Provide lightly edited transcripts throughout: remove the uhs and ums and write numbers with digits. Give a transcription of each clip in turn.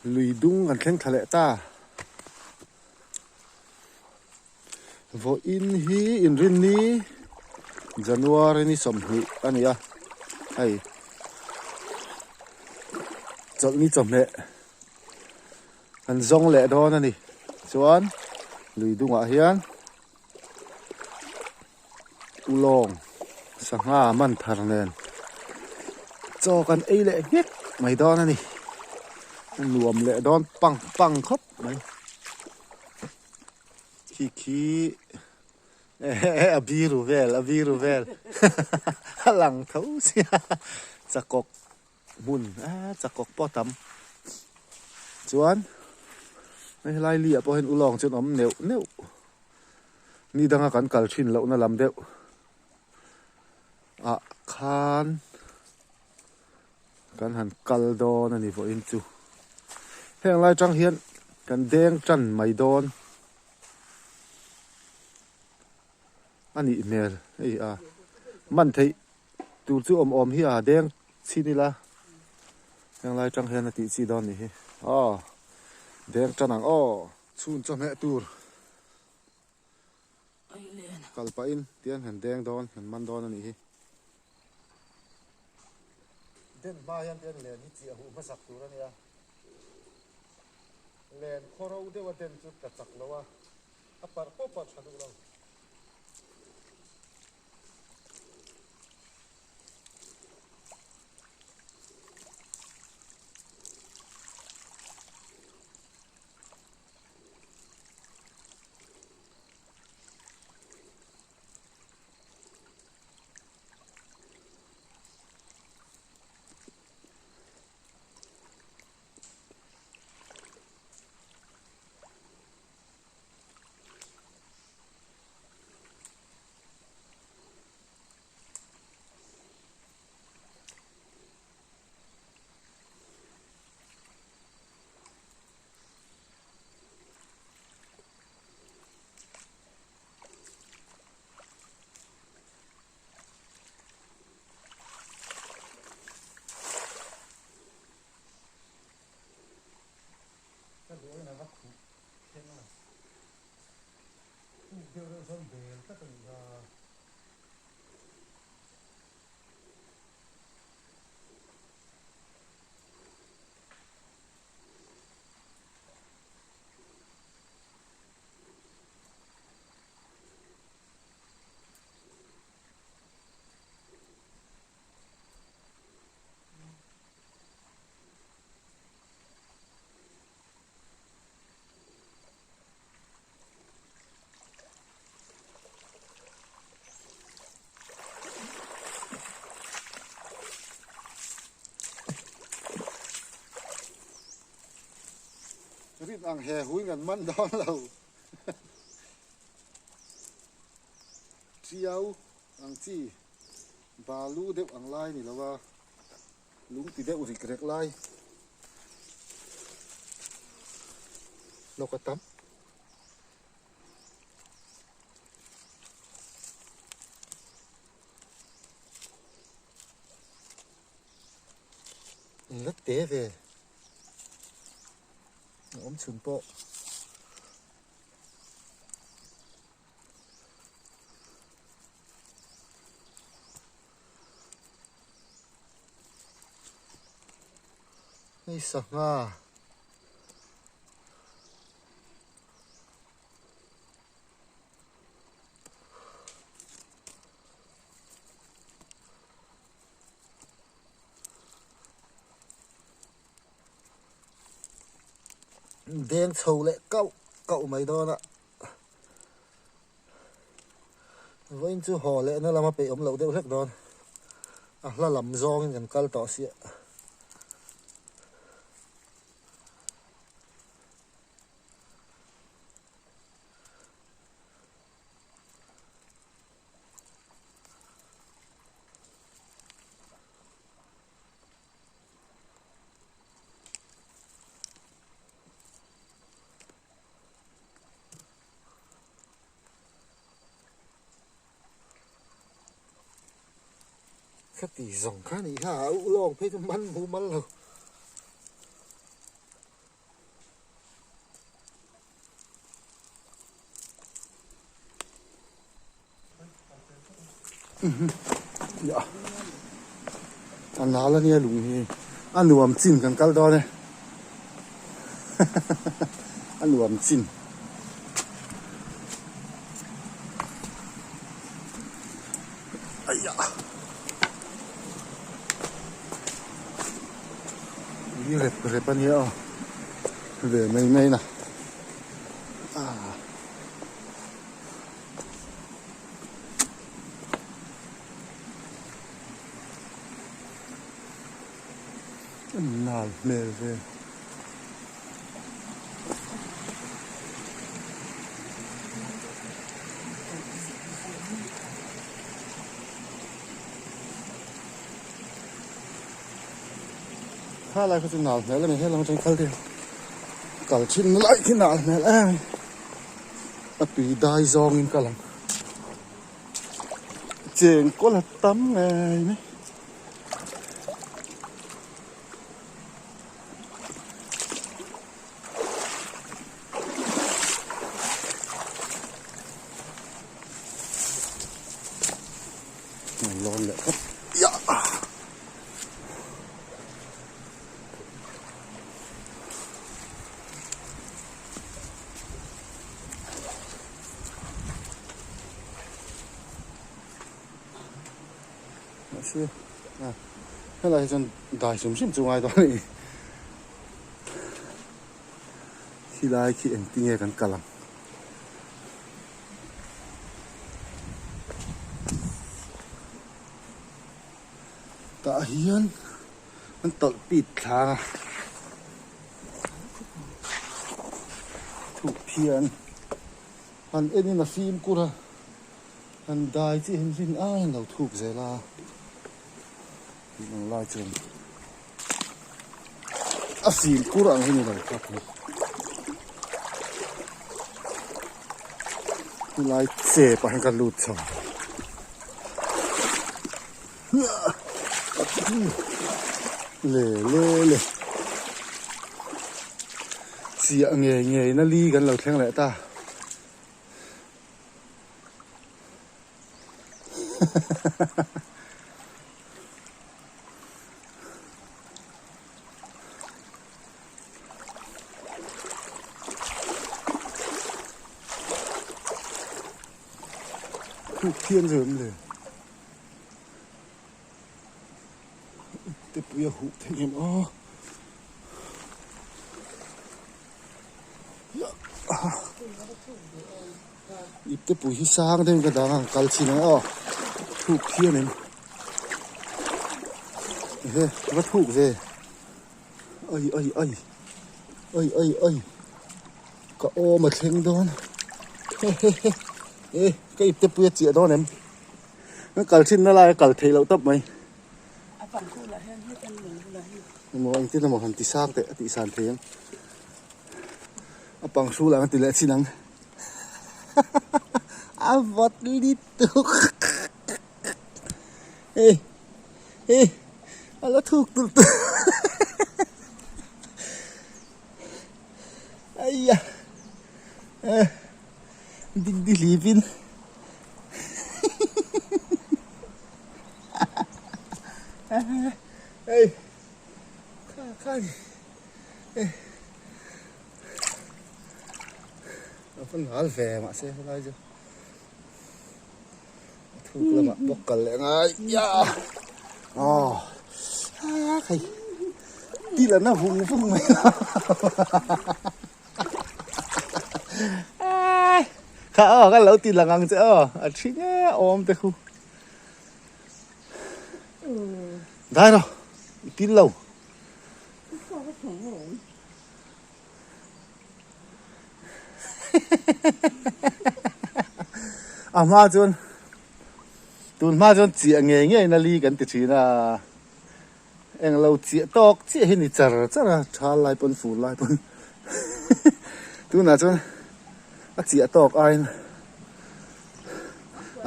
Lui dung kan thleng thla leh ta. Vawiin hi inrinni January ni 20 a ni a, hei chawlhni chawhmeh kan zawng leh dawn a ni. Chuan lui dungah hian ulawng sangha man thar nen chaw kan ei leh nghek mai dawn a ni a nuam leh dawn pang pang khawp mai khi khi a biru vel a biru vel a lang tho sia chakawk hmun a chakawk pawh a tam chuan hei helai li ah pawh hian ulawng chu an awm neuh neuh ni danga kan kal thin lohna lam deuh ah khan kan han kal dawn a ni vawiin chu heng lai tang hian kan deng tan mai dawn a nih hmel hei a man theih. Tur chu awm awm hi a deng chhin ila heng lai tang hian a tih chi dawn nih hi aw deng tan ang aw. Chhun chawhmeh tur kal pahin tiang han deng dawn han man dawn a nih hi. Den hma hian tiang len hi chiah huh hmasak tur a nia. Len khaw ro deuha den chu tla chak lo a, a parh pawh parh tha duh lo. Ka duh in a va khuh thleng a. Uk deuh reuh chuan bel tlat a nih kha. Rin ang he hui ngan man dawn lo. Chiau ang chi balu deuh ang lai ni lo a. Lung ti deuh rik rek lai lawk a tam. In la te ve a awm chhun pawh. Hei sangha deng chho leh kauh kauh mai dawn a. Vawiin chu haw lehna lama peih awm loh deuh hlek dawn. A hla lam zawngin kan kal tawh sia. Khati zawng kha nih kha a u lawng phei chu man mu mal lo. A nal ania lung hi a nuam chin kan kal dawn e a nuam chin. Ui rep rep ania aw ve mai mai na. Nal hmel ve. Kha lai kha chu nal hmel a ni helam atang kal te kal thin lai khi nal hmel em a tui dai zawngin ka lang cheng kawl a tam ngei mai. Lawn leh phawt ya Mahse a helai hi chuan dai hrim hrim chu ngai dawn a ni khilai khi engtinge kan kal ang. Tah hian an tawlh pit thlang a thuk phian han en in a fimkhur a han dai chiah hian rin ai an lo thuk zel a tih ang lai chuan a fimkhur ang hi ni lo tlat mai helai chep ah hian ka lut chho le le le chiah ngei ngei na li kan lo thleng leh ta. Khuk thian zem le. Te puia huh theih em aw. Ip te pui hi sang deuhin ka dang a kal chin ang aw thuk phian em ehe va thuk ve ai ai ai ai ai ai ka awm a thleng dawn hehehe e ka ip te pui a chiah dawn em ka kal thin na lai a kal theih loh tawp mai. Emaw engtin emaw han ti sang teh a tih san thei ang a pang hrul ang a ti leh chin ang a vawt lutuk hei hei a la thuk tulh tulh aiya dingdi hlip in. Hei kha kha ni hei a va nal ve mahse helai chu a thuk lamah bawk kal leh ngai ya aw hei til an a vung vung mai Kha aw ka lo ti lang ang che aw a thi nge awm te khu dai rawh i pil lo a hma chuan tun hma chuan chiah ngei ngei na li kan ti thin a. Englo chiah tawk chiah hi ni char char a, thal lai pawn fur lai pawn tunah chuan a chiah tawk aiin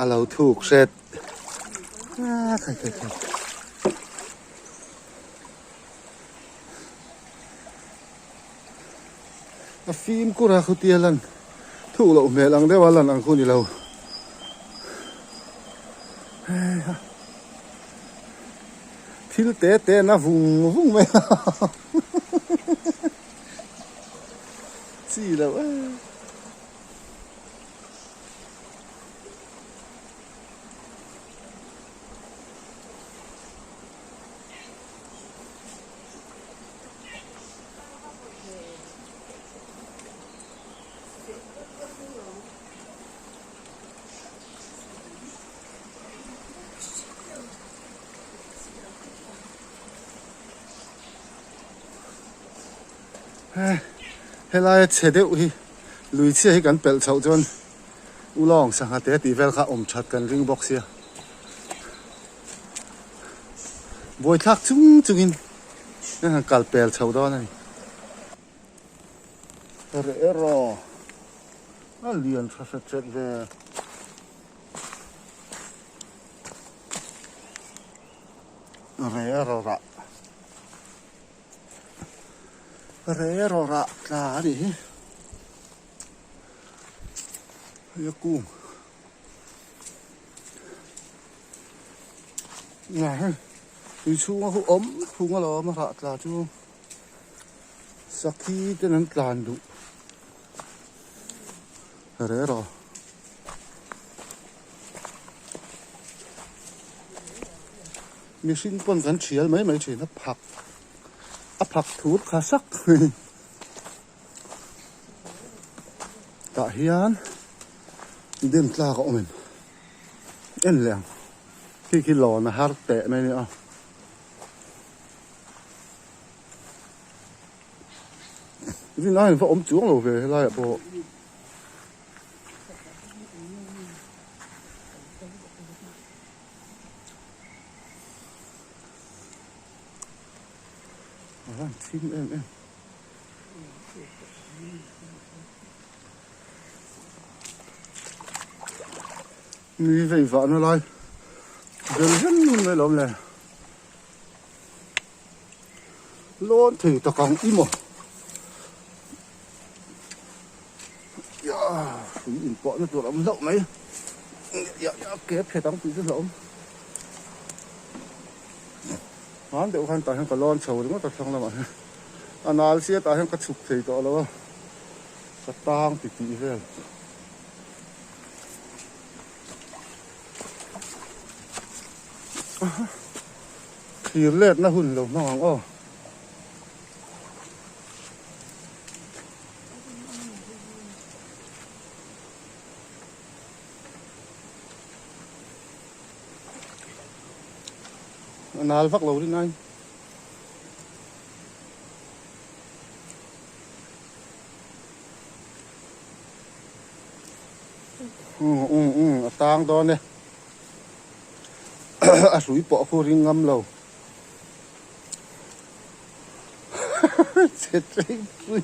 a lo thuk hret a khai khai khai. A fimkhur a khutia lan thuk loh hmel ang deuha lan ang khu ni lo. Thil te te na vung vung mai a chi lo e. Helai a chhe deuh hi lui chhia hi kan pelh chhoh chuan ulawng sangha te tih vel kha awm that kan ring bawk sia buaithlak chung chungin kan han kal pel chho dawn a ni. Reh erawh a lian tha hret hret ve. Re rawh rah re rawh rah tla a nih hi hei a kung nga hei tui chhunga khu awm phung alawm a rah tla chu sakhi ten an tlan duh re rawh. Mihring pawn kan thial mai mai thin a phak a phak thur kha sak tah hian den tlak a awm em en leh ang khi khi lawn a har teh mai a nia. Rinai an va awm chuang lo ve helai ah pawh. A van thim em em. Ni vei vahna lai bel reng mai lo awm le. Lawn thei tak ang i maw? Hrui inpawh na tur a awm hlauh mai. Ke phet ang tih chu hlauh awm. Hman deuh khan tah hian ka lawn chho ringawt a thlang lamah hian. A nal sia tah hian ka chhuk thei tawh lo a. Ka tang ti tih vel. Thlir letna hun lo hmang ang aw. A nal vak lo rin ai. Um um um a tang dawn e. A hrui pawh khu ring ngam lo. Che tlei tlui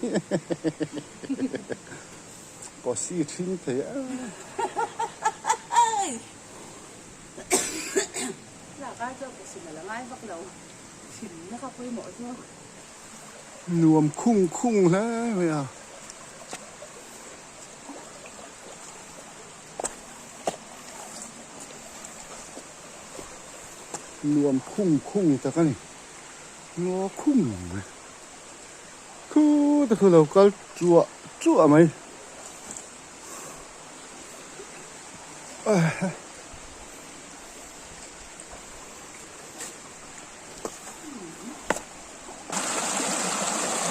Pawsi thin thei a. Nuam khung khung hle mai a. Nuam khung khung tak a ni. Ngaw khung mai. Khu te khu lo kal chuah chuah mai.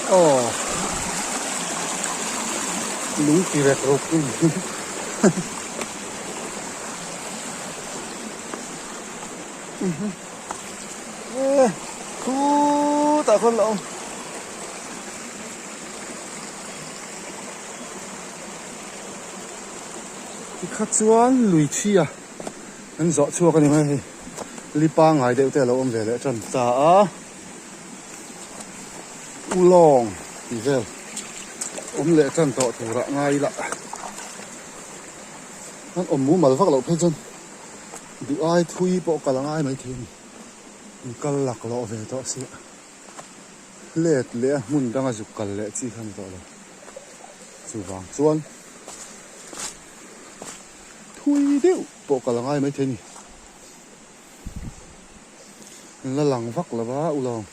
Aw lung ti rek ruk khutah khawn la awm tikha chuan lui chhia an zawh chhuak a ni mai hei li pangngai deuh te a lo awm ve leh tan ta a ulawng tih vel awm leh tan tawh turah ngai ila an awm mumal vak loh phei chuan duh ai thui pawh kal a ngai maithei a ni an kal laklawh ve tawh si a let leh a hmun danga zuk kal leh chi kha a ni tawh lo chuvang chuan. Thui deuh pawh kal a ngai maithei a ni. An la lang vak lo va ulawng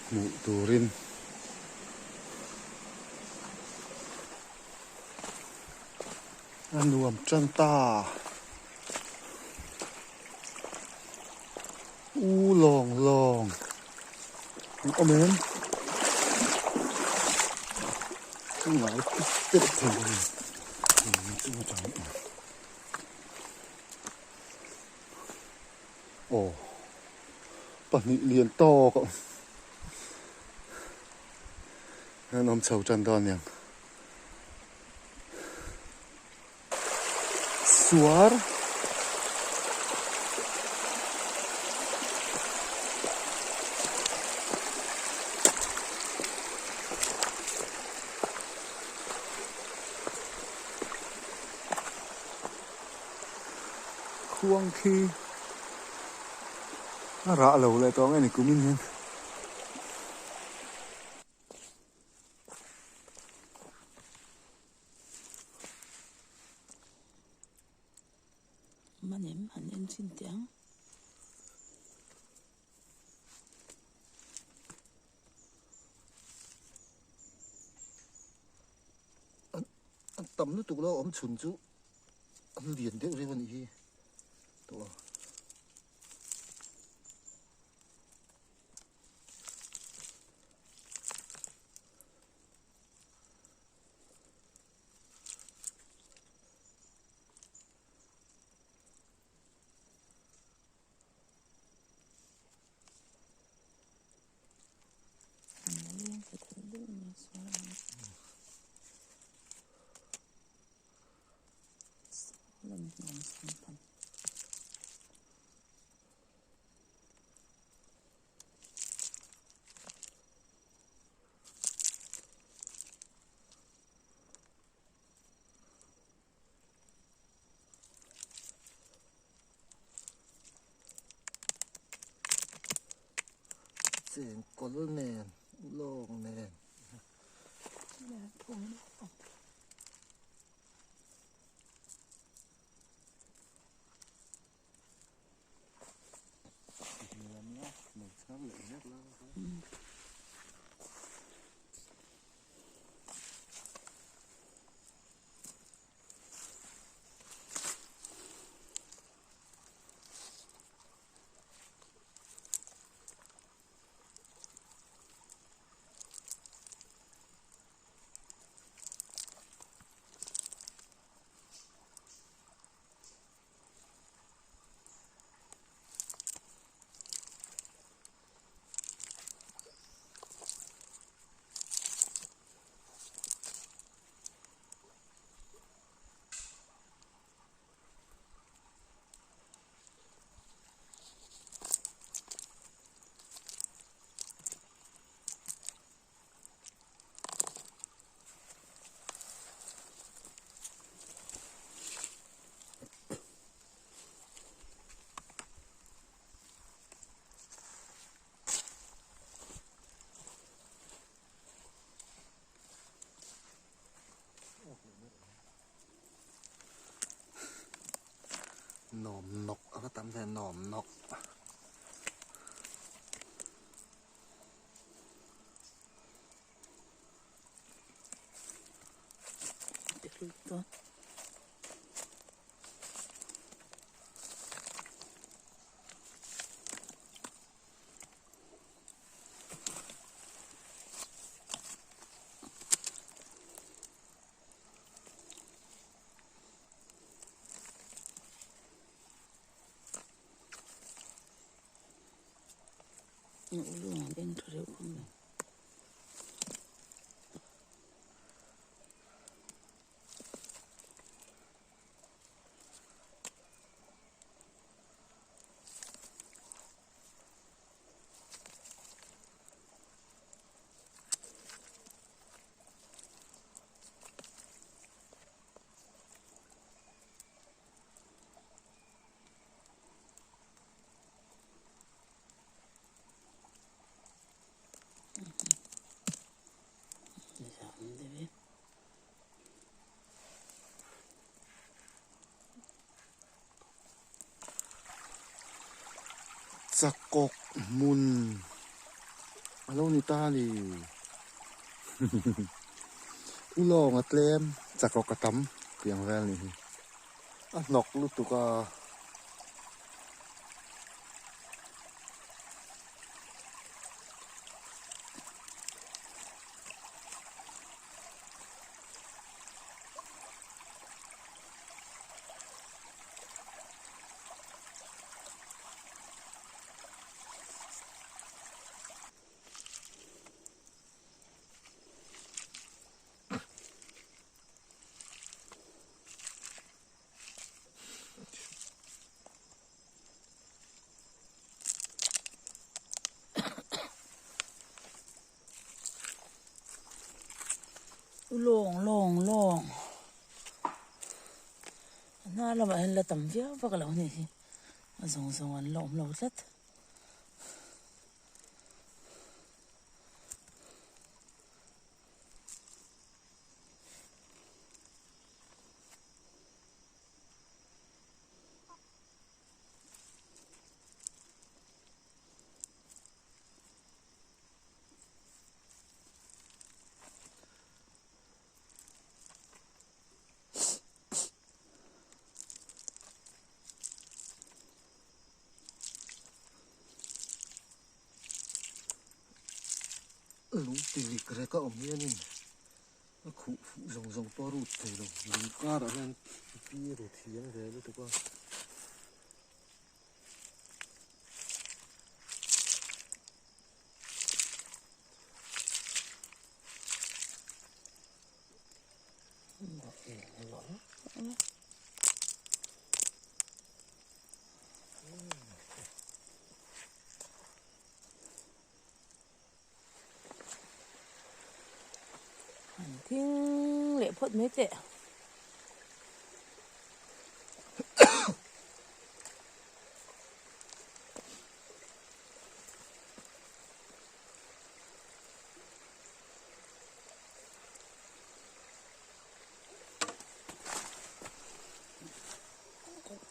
hmuh turin. A nuam tan ta. U lawng lawng an awm em? Ngai tep thei a ni. Chung atang Aw pahnih lian tawk a awm. An awm chho tan dawn aniang. Suar. Khuang khi a rah lo leh tawh ang e ni kumin hian. Manem han en chin teh ang. An tam lutuk lo awm chhun chu an lian deuh reuh a nih hi tawh a. Chengkawl nen lawng nen. Nawm nawk a va tam ve nawm nawk. Chakawk hmun a lo ni ta a ni. Ulawng a tlem, chakawk a tam tih ang vel a nih hi. A hnawk lutuk a. Lawng lawng lawng a hnar lamah hian la tam viau vak a lo nih hi a zawng zawng an la awm lo tlat. Lung ti rik rek a awm hianin a khuh fuh zawng zawng pawh a rut thei lo lung karah hian pi rut hiam ve lutuk a. Han thing leh phawt mai teh.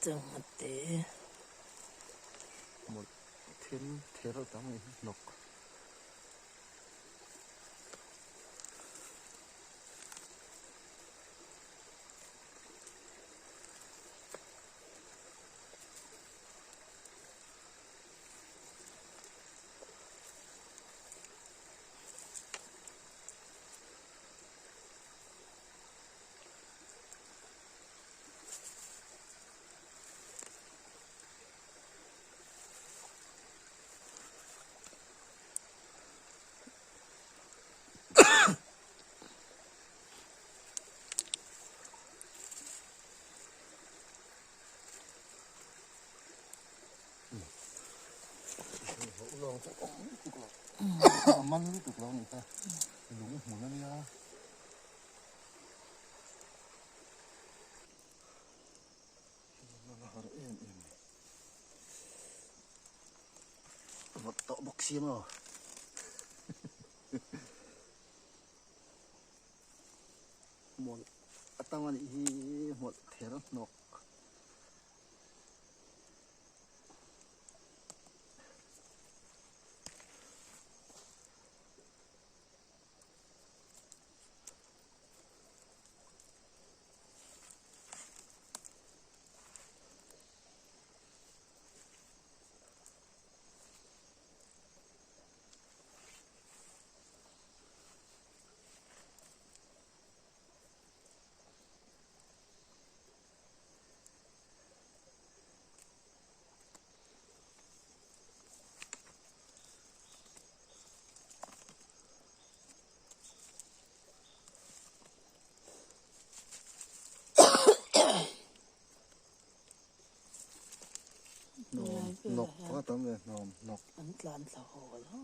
Changte. Mawlh then ther a tam hi hnawk. A man lutuk lo ni kha lung hmun a nia. A har em em ni. Vawt tawh bawk si maw. Mawlh atang a nih hi mawlh ther hnawk. Hnawm hnawk a tam ve hnawm hnawk. An tlan thla haw lo.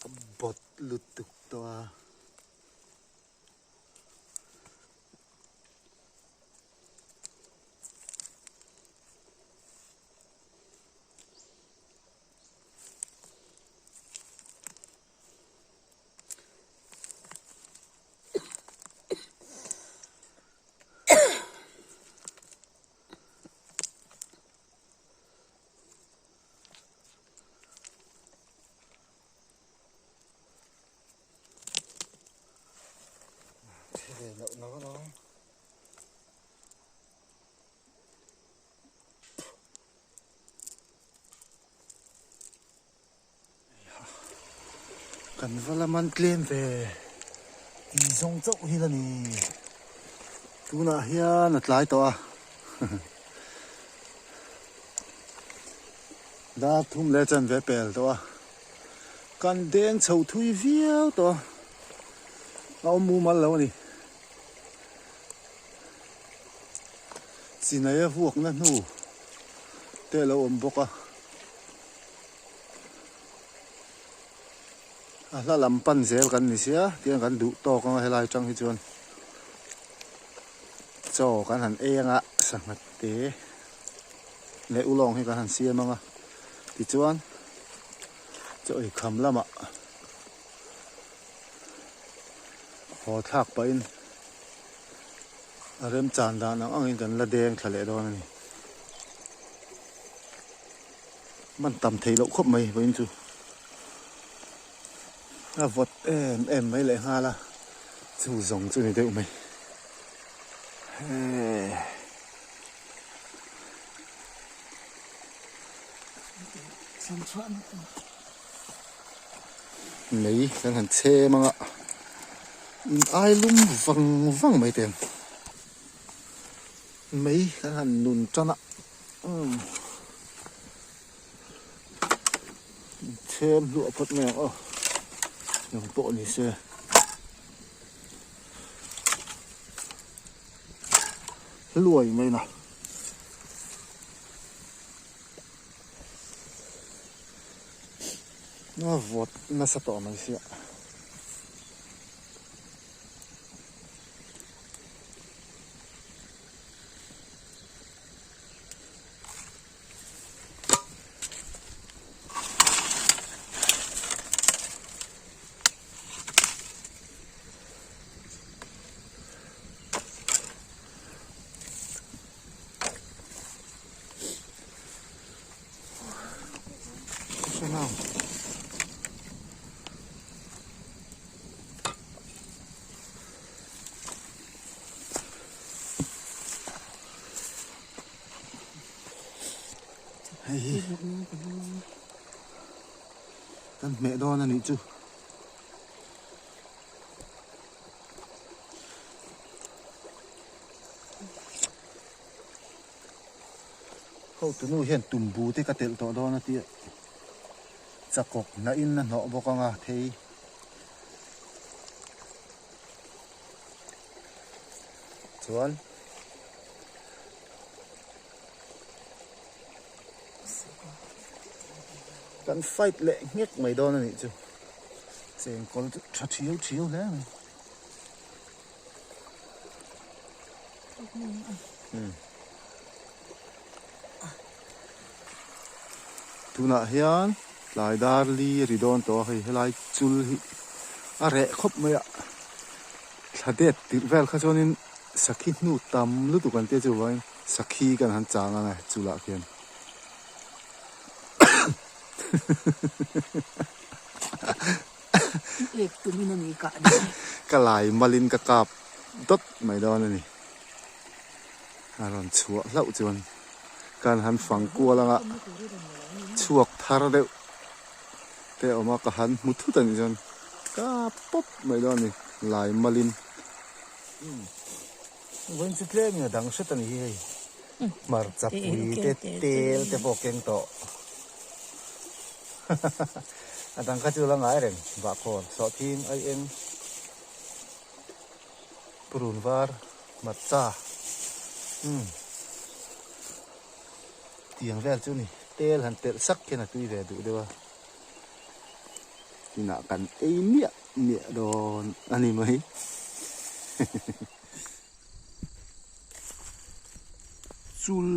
A bawt lutuk tawh a. Kan va la man tlem ve tih zawng chauh hi la ni. Tunah hian a tlai tawh a. Dar thum leh chanve pel tawh a. Kan deng chho thui viau tawh a. A awm mumal lo a ni. Chinai a vuakna hnu te a lo awm bawk a. A hla lam pan zel kan ni sia tiang kan duh tawk anga helai atang hi chuan chaw kan han ei anga sangha te leh ulawng hi kan han siam anga tichuan chaw ei kham lamah haw thlak pahin a remchan dan ang angin kan la deng thla leh dawn a ni. Man tam thei loh khawp mai vawiin chu a vawt em em mai leh nghal a chu zawng chu ni deuh mai hee. Mei kan han chhem anga in ai lum vang vang mai teng mei kan han nun tan a. Chhem hluah phawt mai ang aw eng pawh ni se hluai mai na a vawt nasa tawh mai sia. Hei hi kan hmeh dawn a nih chu. Hotunu hian tumbu te ka telh tawh dawn a tia chakawk hnahin a hnawh bawk anga thei. Chuan kan fight leh nghek mai dawn a nih chu. Chengkawl chu tha thiau thiau hle mai. Tunah hian tlai dar li a ri dawn tawh a hei helai chul hi a reh khawp mai a thla det tirh vel kha chuanin sakhi hnu tam lutuk an tia chuvangin sakhi kan han chang ang e chulah khian. Ka lai malin ka kap dawt mai dawn a ni. A rawn chhuah hlauh chuan kan han fang kual anga chhuak thar deuh te a awm a ka han hmu thut a nih chuan ka pawp mai dawn a ni lai malin vawiin chu tlem in a dang hret a ni hi hei hmarcha pui te tel te pawh keng tawh a dang kha chu la ngai reng vahkhawn sawhthing ai eng. Purun var hmarcha umm tiang vel chu ni tel han telh sak hian a tui ve duh deuh a inah kan ei miah miah dawn a ni mai chul.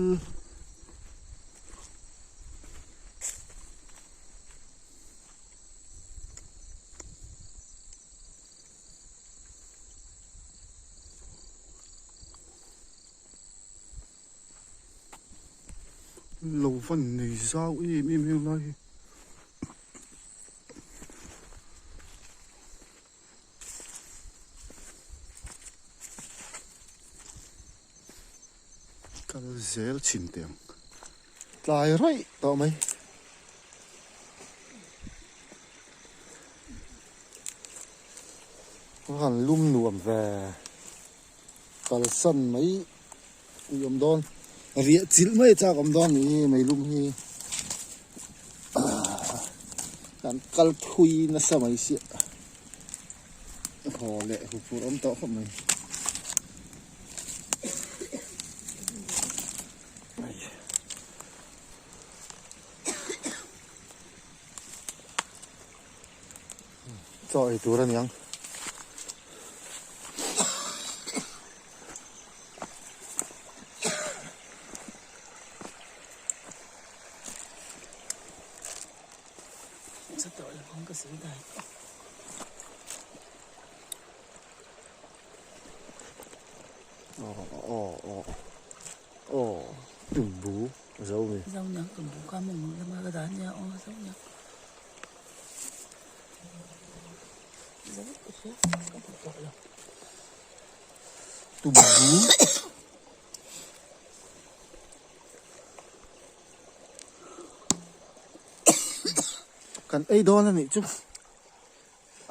Lo van nei zau em em em lai hi. Kal zel chhin teh ang. Tlai raih tawh mai. A han lum nuam ve kalsan mai ui awm dawn riah chilh mai chak awm dawn ni meilum hi kan kal thui nasa mai sia haw leh huphurh awm tawh khawp mai. Chaw ei tur a ni ang. Tumbu zo mi. Zo niang tumbu kha mawng lama ka dah nia aw zo niang. Zo ka hria ka hmu tawh lo. Tumbu. Kan ei dawn a nih chu.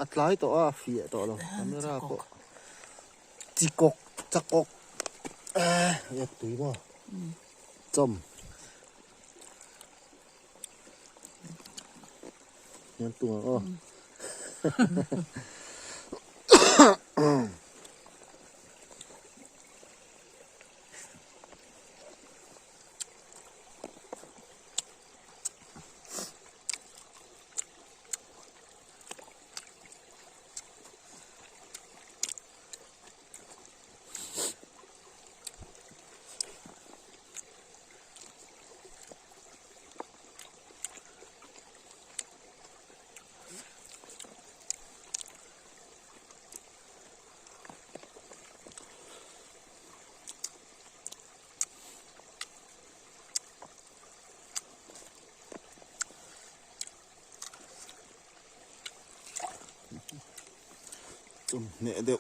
A tlai tawh a, a fiah tawh lo. Camera pawh. Chikawk chakawk eh tui maw chawm hian tung ang aw. Chawmhneh deuh.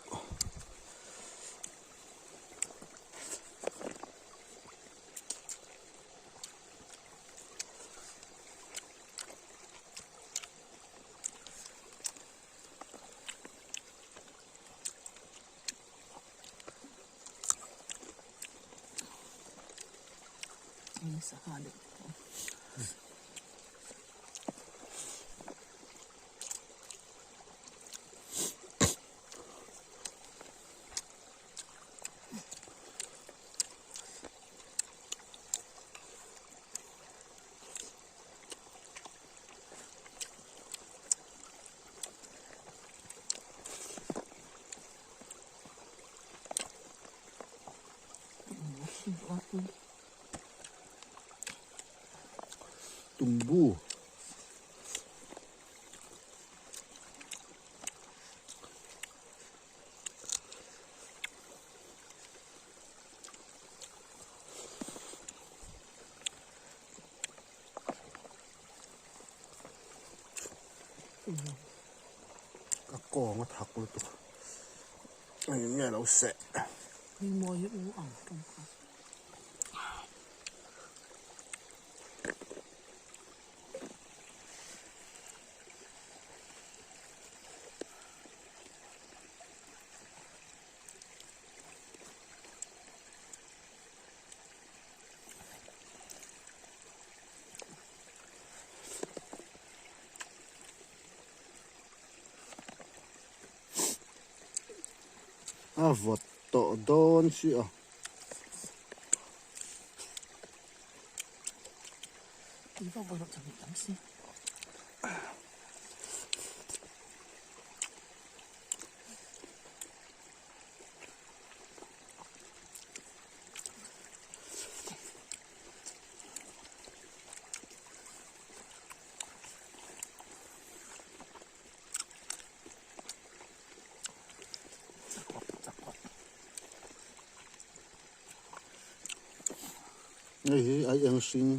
Tumbu. Ka kawng a thak lutuk eng nge lo seh. A vawt tawh dawn si a. Hei hi ai eng hring.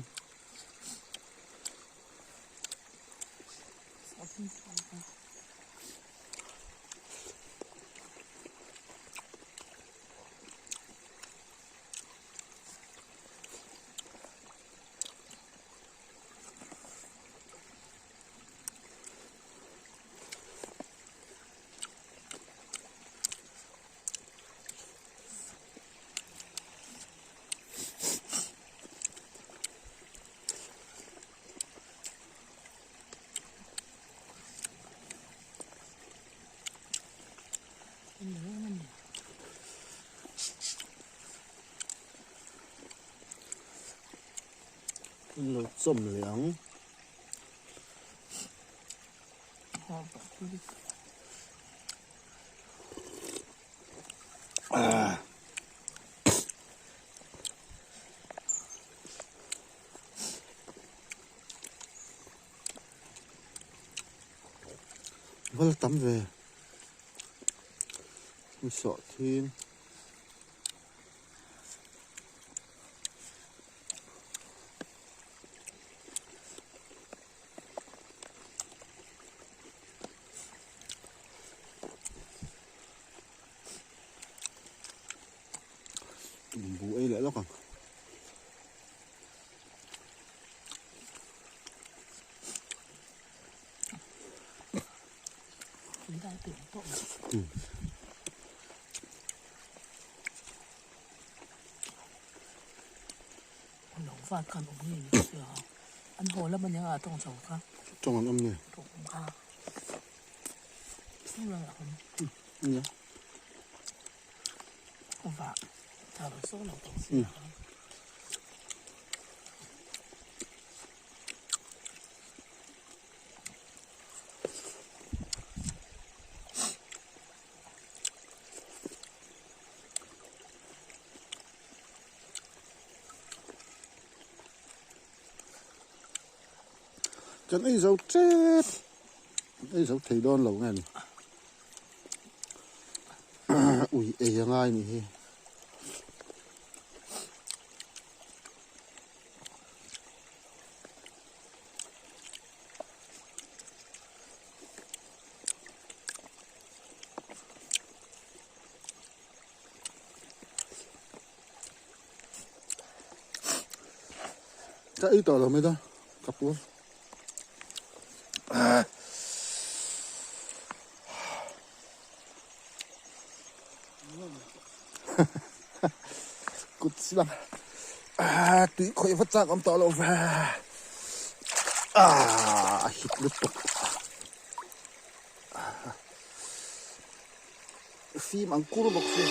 Kan lo chawm leh ang. Va la tam ve. Mi sawh thin. Tumbu ei leh lawk ang. Tawng an awm nge? Nia. Kan ei zo tep ei zo thei dawn lo nge ni ui ei a ngai ni hi. Ka ei tawh lo mai dawn ka pur. Kut silang tui khawih vat chak awm tawh lo ve a hit lutuk fim ang kur bawk si.